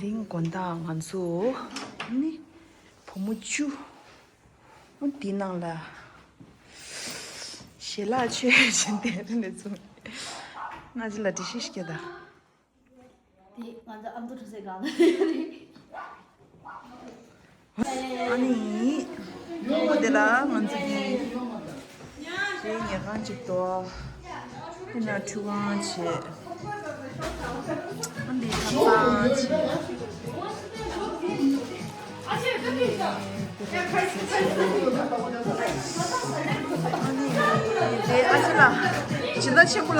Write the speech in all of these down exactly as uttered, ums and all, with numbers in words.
རིང་དགོང་དག་ང་ཚོ་ནི་བུ་མོ་བཅུ་འདི་ནང་ལ་ཞལ་ལག་མཆོད་བཞིན་དེ་རིང་ནས་ཚུགས། ང་ཚོ་ལ་འདྲི་ཤེས་ཤིག་ད། དེ་ང་ཚོ་ཨ་མདོ་གྲོང་གསེབ་སྒང་ལ་རེད། ཨ་ནི། ཨོ་དེ་ལ་ང་ཚོ་གི་རེད་ཉལ་ཁང་གཅིག་ཏོ། དེ་ན་ཁྲུས་ཁང་བྱེད། ཨ་འདི་ཐབ་ཚང་བྱེད། ཨ་ནི་དེ་ཨ་ཅེ་ལ་སྦྱིན་བདག་ཆེན་པོ་ལ།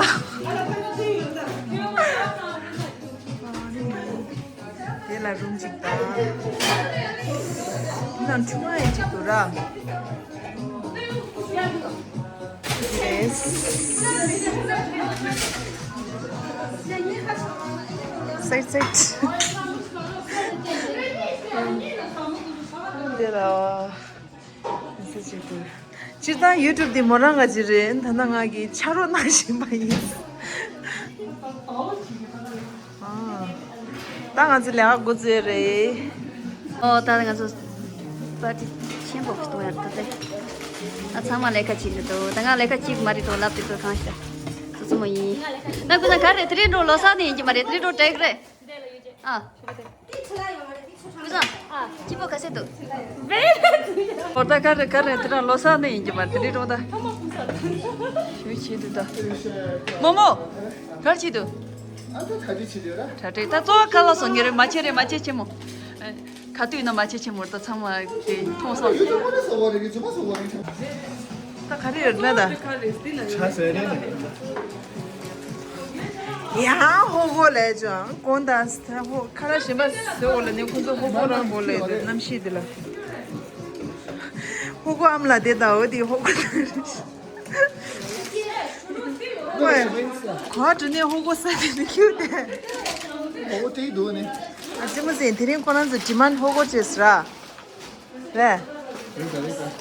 དེ་ལ་རུམ་གཅིག་དང་། ནང་ཆུང་མ་ཡིན་གཅིག་ཏུ་ར། Yes. Sit, sit. དེ་ལ། སྤྱིར་བཏང་ཡུ་ཊུབ་འདི་མོ་རང་ག་ཅི་རེད། ད་ལྟ་ང་གིས་ཆ་རོགས་གནང་བཞིན་པ་ཡིན། ཨ། ད་ང་ཚོ་ལས་ཀ་འགོ་བཙུགས་རེད། ཨོ་ད་ང་ཚོ་པར་ཊི་ཆེན་པོ་གཏོང་ཡག་ད་ལྟ། ཨ་ཚང་མ་ལས་ཀ་བྱེད་འདུག་ད་ང་ལས་ཀ་བྱེད་ཀྱི་མ་རེད་འགྲོ་ལབ་དུས་ཁོས་གང་ཤེས། སོ་སོ་མོ་ཡིན། ད་ཁོ་ཚང་ག་རེ་དེ་རིང་འགྲོ་ལོ་གསར་ནས་ཡིན་གྱི་མ་རེད། དེ་རིང་འགྲོ་འགྲིག་རེད། ཨ། ཀུ་ཚང་། སྐྱིད་པོ་ག་ཚོད་འདུག་ཧོར་ད་ག་རེ་ག་རེ་དེ་རང་ལོ་གསར་ནས་ཡིན་གྱི་མ་དེ་རིང་འགྲོ་ད། ཞུ་བྱེད་དུ་ད། མོ་མོ། ག་རེ་བྱེད་འདུག་ཨ་ད་ག་དུས་བྱེད་འདུག་ར། གྲ་སྒྲིག་ད་གཙོ་བོ་ག་ལ་སོང་ངེ་རེད་མ་བྱེད་རེད་མ་བྱེད་ཆེན་མོ། ག་དུས་ཡིན་ན་མ་བྱེད་ཆེན་མོ་ད་ཚང་མ་དེ་མཐོང་སོང་། ཡུ་ཊུབ་ཁོ་ན་བཟོ་བ་རེད་གི་རྫུན་མ་བཟོ་བ་རེད། ད་ག་རེ་ཡོད་ན་ད། ཆ་ཟེར་ནས། ཡང་ཧོ་གོ་ལས་ཀྱང་གོང་དང་ཧོ་ཁ་ལ་ཞིམ་པ་ཟེར་འོ་ལ་ནི་ཁོ་ཚོ་ཧོ་གོ་རང་གོ་ལས་དེ་རྣམ་ཤེས་དེ་ལ། ཧོ་གོ་ཨམ་ལ་དེ་ད་འོ་དེ་ཧོ་གོ་ལ་རེད། ཧོ་གོ་དྲི་ནས་ཧོ་གོ་ས་དེ་ནི་ཁྱུ་དེ། ཧོ་གོ་དྲི་འདུག་ནི། ཨ་ཅི་མ་ཟིན་དེ་རིང་ཁོ་རང་ཚོ་ཌི་མན་ཧོ་གོ་བྱེད་ཟེར་ར། རེད། རེད་ད་རེད་ད།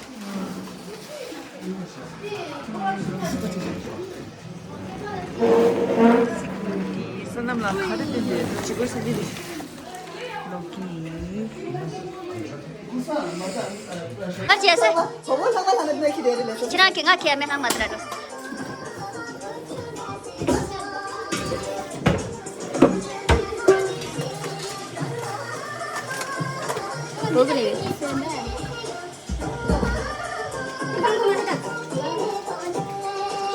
བསོད་ནམས་ལགས་ག་རེ་བསྟན་པའི་ལོ་གཅིག་པོ་ས་གི་རེད། ལོ་གི། ཨ་ཅེ་ས། ཁྱེད་རང་གི་ང་ཁྱེད་མེ་ལྷང་མ་དྲ་འགྲོ།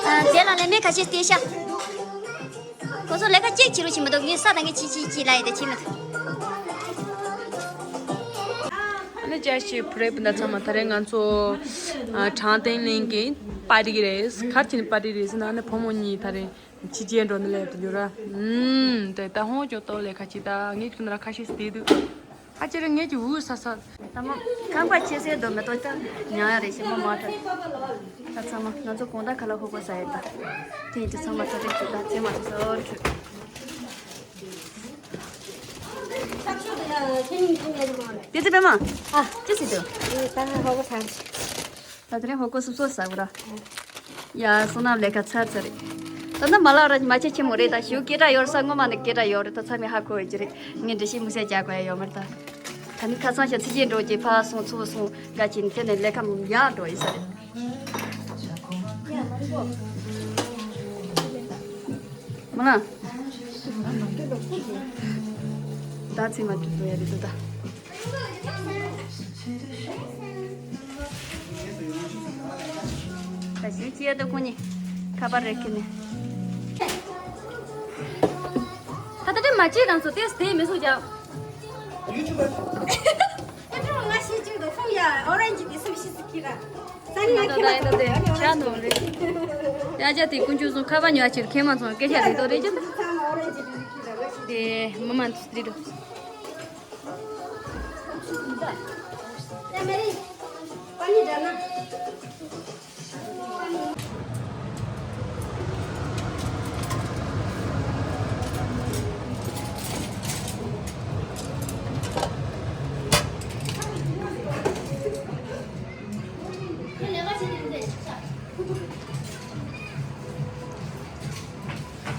ཨ། དེ་ལ་ལས་མེད་ཁ་ཤས་བལྟས་ཤག་ཁོ་ཚོ་ལས་ཀ་གཅིག་བྱེད་རོགས་བྱེད་མི་འདུག་ངས་ས་དང་ངས་ཅི་ཅི་ཅི་ལ་ཡི་དེ་བྱེད་མི་ཐུབ། ཨ་ནི་ཅག་ཞིག་བུ་རེད་པ་ད་ཚང་མ་ད་རེས་ང་ཚོ་ཨ་དྲང་བདེན་གླིང་གི་པར་ཊི་རེད། གར་གྱི་པར་ཊི་རེད་ཟེར་ན་ཨ་ནི་བུ་མོ་གཉིས་ད་རེས་ཕྱི་རྒྱལ་འགྲོ་ནི་ལས་དུ་འགྱུར་ར། ཨུམ་དེ་ད་ཧོང་ཅོ་ཏོ་ལས་ཁ་ཅིག་ད་ངས་ཁྱོད་ན་ཁ་ཤས་བལྟས་འདུག་ཨ་ཅེ་རེ་ངེད་ཀྱི་འུ་ས་ས། ད་མ་ཁང་པ་ཆེ་སའི་རྡོ་མེ་ཏོག་ད་ཉང་ཡ་རེ་ཞིམ་པོ་མ་ཐོན། ད་ཚང་མ་ང་ཚོ་གོང་ད་ཁ་ལ་ཧོ་གོ་ས་ཡོད་ད། དེ་ཡིན་དུས་ཚང་མ་ཐོ་ཐོ་ཅིག་ད་ཚེ་མ་ཐོ་སོ་ཁྲུ། དེ་ཚེ་པད་མ། ཨ། ཅི་ཟེར་འདུག་ད་ཧོ་གོ་ས། ད་དེ་རིང་ཧོ་གོ་སུབ་སུབ་ཟ་གི་ར། ཡ་བསོད་ནམས་ལས་ཀ་ཚར་ཚར་རེད། ད་ནི་མ་ལག་ར་མ་ཆེ་ཆེ་མོ་རེད་ད་ཞུ་སྐད་གྲགས་ཡོད་ས་སྔོན་མ་ནས་སྐད་གྲགས་ཡོད་རེད་ད་ཚང་མས་ཧ་གོ་ཡོད་ཀྱི་རེད། ངས་འགྲེལ་བཤད་མི་སེ་རྒྱག་དགོས་ཡ་ཡོད་མ་རེད་ད། ད་ནི་ཁ་སང་ཞག་ཚེ་སྐྱིད་འགྲོ་གི་ཕ་སོང་ཚུར་སོང་དགའ་ཆེ་ནི་དེ་ནས་ལས་ཀ་མང་ཡག་འགྲོ་ཡིན་ས་རེད། མ་ལ། ད་ཚེ་མ་འགྲོ་ཡ་རེད་ད། ད་ཞིག་ཅི་ཡ་ད་ཁོ་གཉིས་ཁ་པར་རེ་ཁྱེར་ནས། ད་ལྟ་དྲི་མ་ཅི་རང་ཚོ་ཏེས་དེ་མི་སུ་ཀྱང་། ཡུ་ཊུབ་པར། ཡུ་ཊུབ་ང་ཤེས་ཀྱི་འདུག་ཁོང་ཡ་ཨོ་རེན་ཇི་དེ་སུ་ཤེས་སུ་ཁྱི་ར། ས་ནི་ང་ཁྱི་མ་ཐོག་ཡ་ནི་ཆ་ནོ་རེད། ཡ་ཅག་དེ་ཀུན་སྤྱོད་སོང་ཁ་པར་ཉོ་ཡ་ཕྱིར་ཁྱེད་མ་ཚོང་སྐད་ཆ་རེད་དོ་རེད་ཅི། ཚང་མ་ཨོ་རེན་ཇི་དེ་སུ་ཁྱི་ར་ང་ཤེས། དེ་མི་མ་འདུག་རེད་དོ།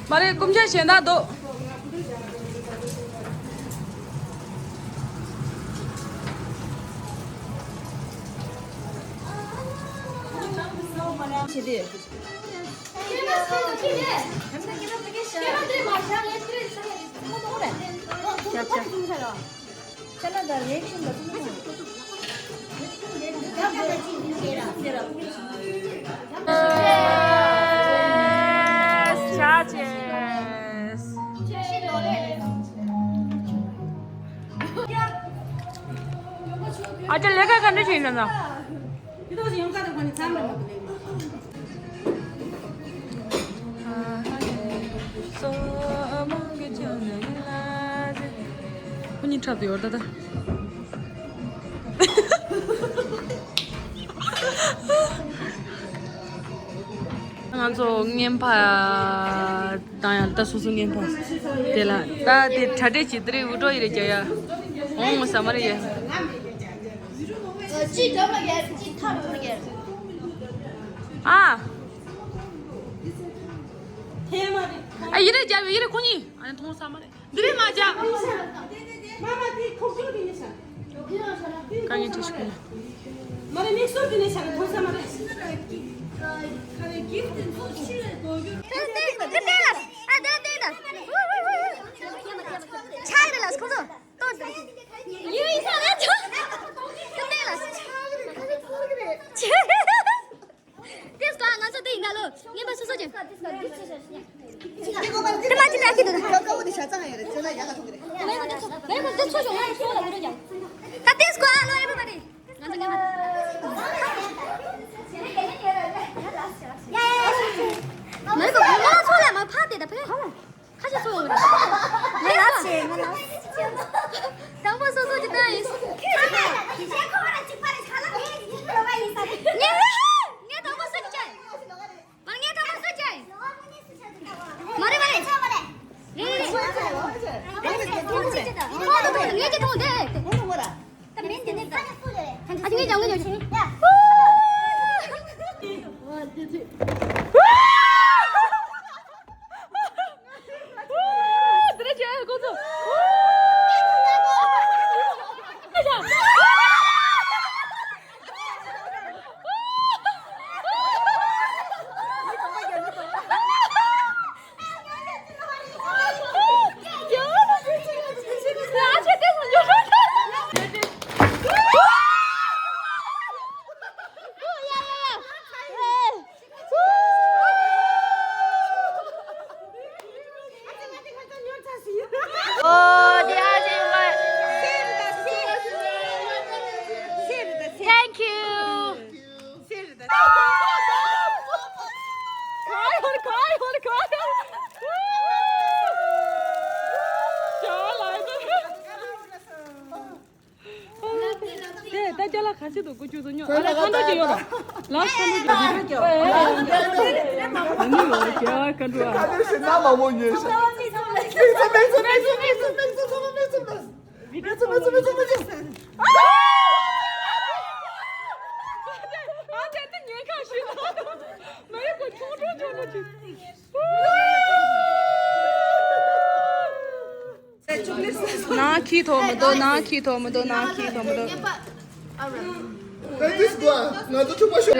མ་རེད་སྐུ་མཆེད་གཞན་དག་འདུག་ཨ་ཅག་ལས་ཀ་ག་འདྲ་བྱེད་ཡིན་ན། དེ་ཐོག་ཞིག་ཡོང་ཁ་དང་ཁོ་ནི་ཚང་མ་མ་གཏོགས་ལས་མེད། ཁོ་གཉིས་འཁྲབ་ཏུ་ཡོད་ད་ད། ང་ཚོ་བརྙན་པར་དང་ཡང་ད་སོ་སོ་བརྙན་པར་དེ་ལ་ད་དེ་གྲ་སྒྲིག་བྱེད་དེ་རེད། འུ་འགྲོ་ཡི་རེད་རྒྱ་ཡ་འོང་ས་མ་རེད་ཡ། ཨ། ཨ་ཡི་རེད་རྒྱ་ཡི་རེད། ཁོ་གཉིས་ཨ་ནི་མཐོང་ས་མ་རེད། འདི་རེད་མ་རྒྱ། མ་མ་དེ་ཁོག་ཅོག་དེ་ཡིན་ས། དཀའ་ངལ་འཕྲད་ཤིག་ཡིན། མ་རེད། མིག་ཟུར་དེ་ནས་བྱ་རེད། མཐོང་ས་མ་རེད། ཆག་རེད་ལ་ཁོ་ཚོ་ཏོར་དེ། ཡུལ་ཡིན་ས་ལ་ཆག་རེད་ལ། ཏེས་ཀ་ང་ཚོ་དེ་ཡིན་ད་ལོ། ངེས་པ་སོ་སོ་ཅན། དེ་མ་ཅི་ལ་ཁྱི་འདུག་ད། ད་ཏེས་ཀ་ཨ་ལོ་everybody། ང་ཚོ་ངེས་པ། ཡ་ཡ་ཡ། མ་ཡི་གོ་ང་ཚོ་ལ་མ་ཕབ་དེ་ད་ཕེ། ཁ་ཤས་ཚོ་ཡོང་རེད། ང་ལ་ཆེ་ང་ལ། དང་པོ་སོ་སོ་ཅི་ལྟ་ཡིན། ངས་ངས་དང་པོ་སུ་ཅི་བྱས། མ་ངས་དང་པོ་སུ་ཅི་བྱས། མ་རེད་མ་རེད། རེད་རེད། ངས་ཅི་མཐོང་དེ། ད་མེད་དེ་ནས་ད། ཨ་ཅི་ངས་ཀྱང་ངས་ཀྱང་། Thank you. དེ་ད་རྒྱ་ལ་ཁ་ཤས་དུ་དགུ་བཅུ་ཚོ་ཉོ། ཨ་ལ་ཁ་འགྲོ་གི་ཡོད་ར། ལ་ཁ་འགྲོ་གི་ཡོད། ཨ་ནི་ཡོད་རྒྱ་ཁ་འགྲོ་ཨ། ཁ་ལེ་ཤི་ན་མ་མོ་ཉོས་ཤ། མེད་ཚོ་མེད་ཚོ་མེད་ཚོ་མེད་ཚོ་མེད་ཚོ་ཚོ་མེད་ཚོ་མེད་ཚོ། མེད་ཚོ་མེད་ཚོ་མེད་ཚོ་མེད་ཚོ། ཨ་དེ་དེ་ཉེན་ཁ་ཞིག་མ་ཡོད་པ་ཆུང་ཆུང་ཆུང་ཆུང་ཅིག་ནང་ཁྱི་ཐོག་མི་འདུག་ནང་ཁྱི་ཐོག་མི་འདུག་ནང་ཁྱི་ཐོག་མི་འདུག་ཨ་ཏིས་གོ་ང་ཚོ་ཕྱུག་པོ་ཤོག་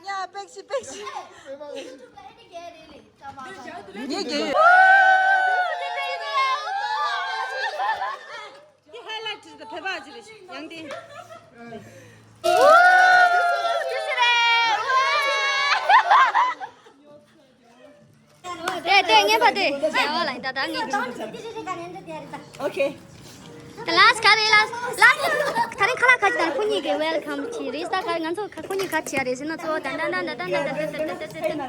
ཡ་པེག་སི་པེག་སི། ངས་རྒྱལ་ཡོད། འདི་ཧའི་ལའི་ཊི་དེ་བོད་པ་ཅི་རེད་ཡང་དེ། དེ་དེ་ངན་པ་དེ། ཨོ་ལ་ད་ད་ངས། ཨོ་ཁེ། ད་ལཱས་ག་རེ་ལཱས་ལཱས། ད་རིང་ཁ་ལག་ཁ་ཅིག་དང་ཁོ་གཉིས་ཀྱི་ཝེལ་ཁམ་ཅིག་རེད། ད་ག་ང་ཚོ་ཁ་ཁོ་གཉིས་ག་བྱས་རེད་ཟེར་ན་གཙོ་བོ་ད་ད་ད་ད་ད་ད་ད་ད་ད་ད།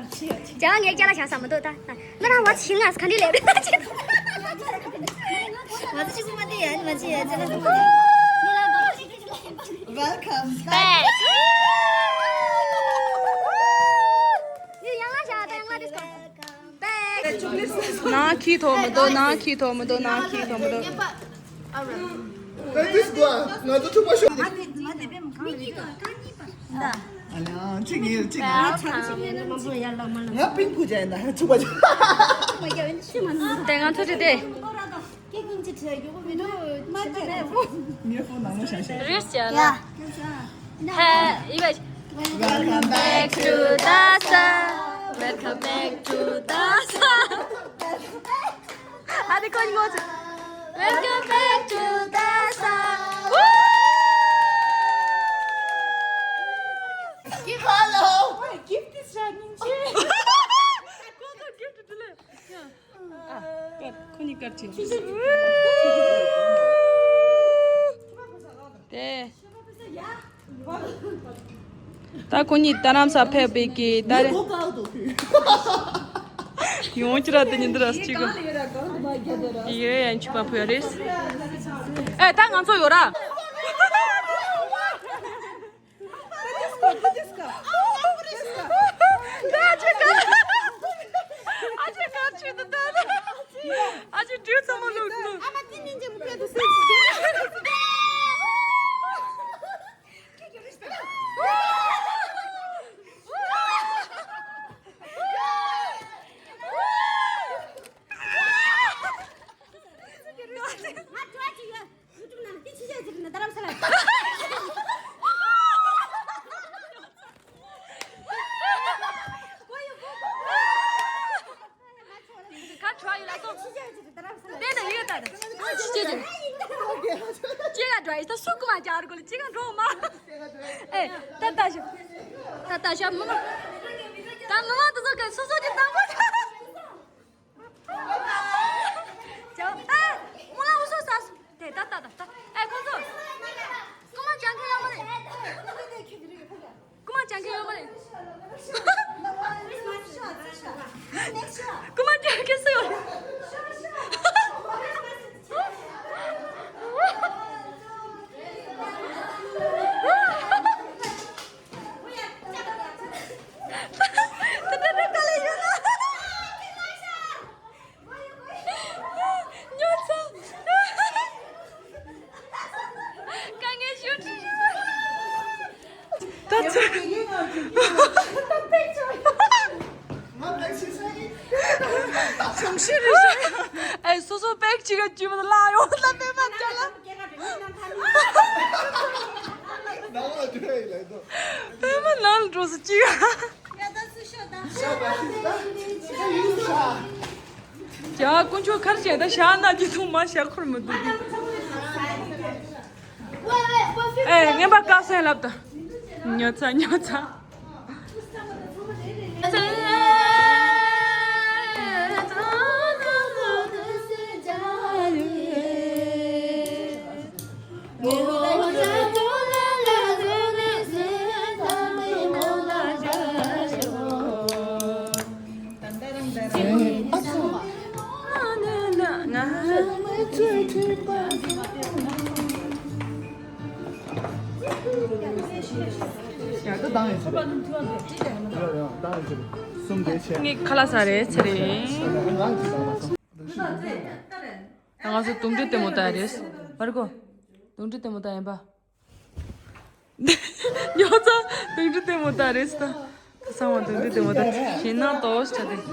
ཅག་ངས་ཅག་ལ་བཞག་ས་མི་འདུག་ད་ད་ང་རང་བ་ཆི་ང་ག་འདྲི་ལས་རེད་ད་ཅི། ང་ཚོ་ཆི་སུ་མ་དེ་ཡ་ནི་མ་ཅི་ཡ་ཅི་ལ་སུ་མ་དེ། Welcome back. ཡི་ཡང་ལ་བཞག་ད་ཡང་ལ་དིས་ཀོ། ནང་ཁྱི་ཐོག་མི་འདུག་ནང་ཁྱི་ཐོག་མི་འདུག་ནང་ཁྱི་ཐོག་མི་འདུག་ང་ཚོ་ཕྱུག་པོ་ཤོག་ཨ་ལ་ཅིག་ཡིན་ཅིག་ཡིན། ང་པིང་ཕུ་ཅན་ད་ཕྱུག་པོ་ཤོག་དེ་ང་ཚོ་དེ་དེ། རེས་བྱས་ལ། Hey, you guys. Welcome back to the star. Welcome back to the star. ཨ་དེ་ཁོ་ངོ་ཚ། Welcome back to the star. Woo! Give hello. Why gift is running? ཁོ་ཚོ་gift དེ་ལས། ཁོ་གཉིས་དཀར་ཆེ། དེ། ད་ཁོ་གཉིས་རྡ་རམ་ས་ཕེབས་པའི་གི་ད་རེ། ཡོང་ཅི་ར་དེ་ཉིན་དེ་ར་གཅིག་གི། ཡེ་ཡང་ཆུ་པ་ཕུ་ཡ་རེད། ཨེ་ད་ང་ཚོ་ཡོད་ར། ཁ་ཁྲོ་ཡོད་ལ་སོང་། དེ་ནས་ཡོད་ད། ཅི་ཅི་ཅི་ག་འགྲོ་ཡི་ད་སུ་ཀུ་མ་ཅར་གོ་ལ་ཅི་ག་འགྲོ་མ། ཨེ་ད་ད་ཤ། ད་ད་ཤ་མི་མ། ད་མི་མ་དུ་ཚོ་ག་སོ་སོ་ཅི་ད་མ་ཅར། ཅོ། ཨེ། མོ་ལ་འུ་སོ་ས་སོ། དེ་ད་ད་ད་ད། ཨེ་ཁོ་ཚོ། རྐུ་མ་ཅང་གི་ཡོད་མ་རེད། རྐུ་མ་ཅང་གི་ཡོད་མ་རེད། རྐུ་མ་ཅང་གི་སུ་ཡོད། ཨེ་སོ་སོ་པེག་ཅིག་ག་བཅུ་མ་ལ་ཡོང་ལ་པེ་མ་ཅ་ལ། ནང་ལ་འགྲོ་ཡི་ལ་དོ། པེ་མ་ནང་ལ་འགྲོ་སུ་ཅིག་ཡ་དཀོན་མཆོག་ཁར་བྱས་ད་ཤ་ན་ཅི་ཐུང་མ་ཤ་འཁོར་མི་འདུག་ཨེ་ངན་པ་བཀག་སེ་ལབ་ད། ཉོ་ཚ་ཉོ་ཚ། ངས་ཁ་ལག་ཟ་རེད་ཚེ་རིང་། ད་ང་ཚོ་དུང་སྒྲིལ་ལྟད་མོ་ལྟ་ཡ་རེད། བར་གོ། དུང་སྒྲིལ་ལྟད་མོ་ལྟ་ཡིན་པ། ཉོ་ཚ་དུང་སྒྲིལ་ལྟད་མོ་ལྟ་རེད་ད། ཁ་སང་བ་དུང་སྒྲིལ་ལྟད་མོ་ལྟ་ཞེད་སྣང་ཏོག་ཙམ་བྱ་དེ།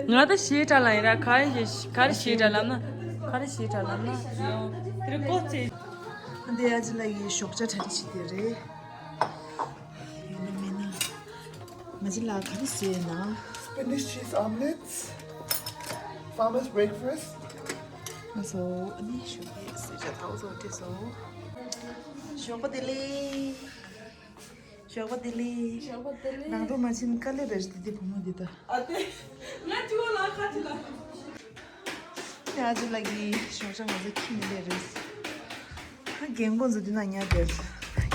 ང་ད་ཞེད་དྲགས་ལ་ཡིན་ར་ག་རེ་ཞེད་ག་རེ་ཞེད་དྲགས་ལབ་ན། ག་རེ་ཞེད་དྲགས་ལབ་ན། དེ་རེད་ཀོ་ཙེ། འདི་ཨ་ཅེ་ལགས་ཀྱི་ཞོགས་ཇ་གྲ་སྒྲིག་བྱེད་དེ་རེད། ཡིན་ན་མིན་ན། མ་ཅི་ལ་ག་རེ་བཟོས་ན། Spinach cheese omelets, farmer's breakfast. ང་ཚོ་ཨ་ནི་ཞོགས་ཀའི་བཟོས་བྱ་ཐའོ་ཚོ་བྲིས་སོང་། ཞོགས་པ་བདེ་ལེགས། ཞོགས་པ་བདེ་ལེགས། ཞོགས་པ་བདེ་ལེགས། ནང་དུ་མ་ཕྱིན་དཀའ་ལས་རེད་དེ་དེ་བུ་མོ་འདི་ད། ཨ་དེ། ང་ཅི་བ་ལ་ཁ་ཅི་ལ། ཨ་ཅེ་ལགས་ཀྱི་ཞོགས་ཇ་ང་ཚོ་ཁྱི་མི་ལས་རེད། ཨ་རྒན་གོང་ཚོ་འདི་ན་ཉལ་བསྡད།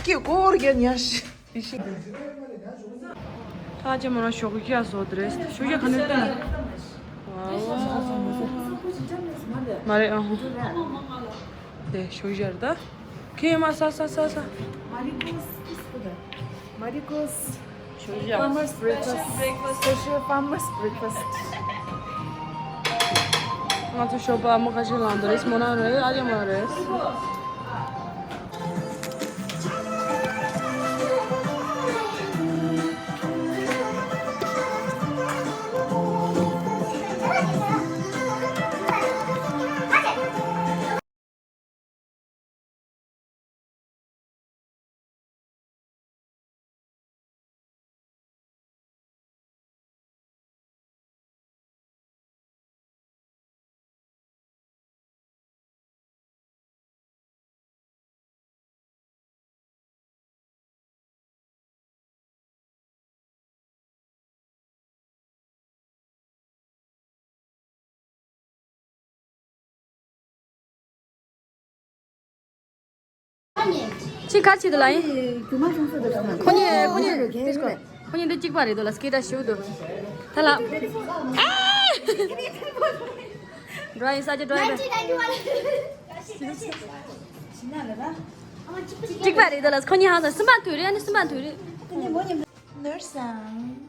ཀྱེ་སྐོར་རྒྱག་ཉལ་ཤི། ཨ་ཅེ་མོ་རང་ཞོགས་ཀྱི་ཁྱི་ཡ་བཟོ་དེ་རེད། ཞོགས་ཇ་ག་ནས་བསྟན་ན། མ་རེད་ཨ། དེ་ཞོགས་ཇ་རེད་ད། ཁྱི་མ་ས་ས་ས་ས། Marico's. Farmers breakfast. Special farmers breakfast. ང་ཚོ་ཞོགས་པ་ཨ་མ་ཁ་ཤས་ལངས་འདུག་རེད། མོ་ན་རེད། ཨ་ཅེ་མོ་ན་རེད། ཅི་ག་ཅི་འདུག་ལ་ཡིན། རྒྱུ་མ་ཅུང་ཟད་འདུག་ཁོ་གཉིས་ཁོ་གཉིས་ཁོ་གཉིས་འདི་གཅིག་པ་རེད་འདུག་ལ། སྐད་གྲགས་ཞུ་འདུག་ད་ལ། འགྲོ་ཡིན་ས་ཅི་འགྲོ་ཡིན། གཅིག་པ་རེད་འདུག་ལ། ཁོ་གཉིས་ཧང་སང་སེམས་པ་དུས་རེད། ཨ་ནི་སེམས་པ་དུས་རེད། ནོར་སང་།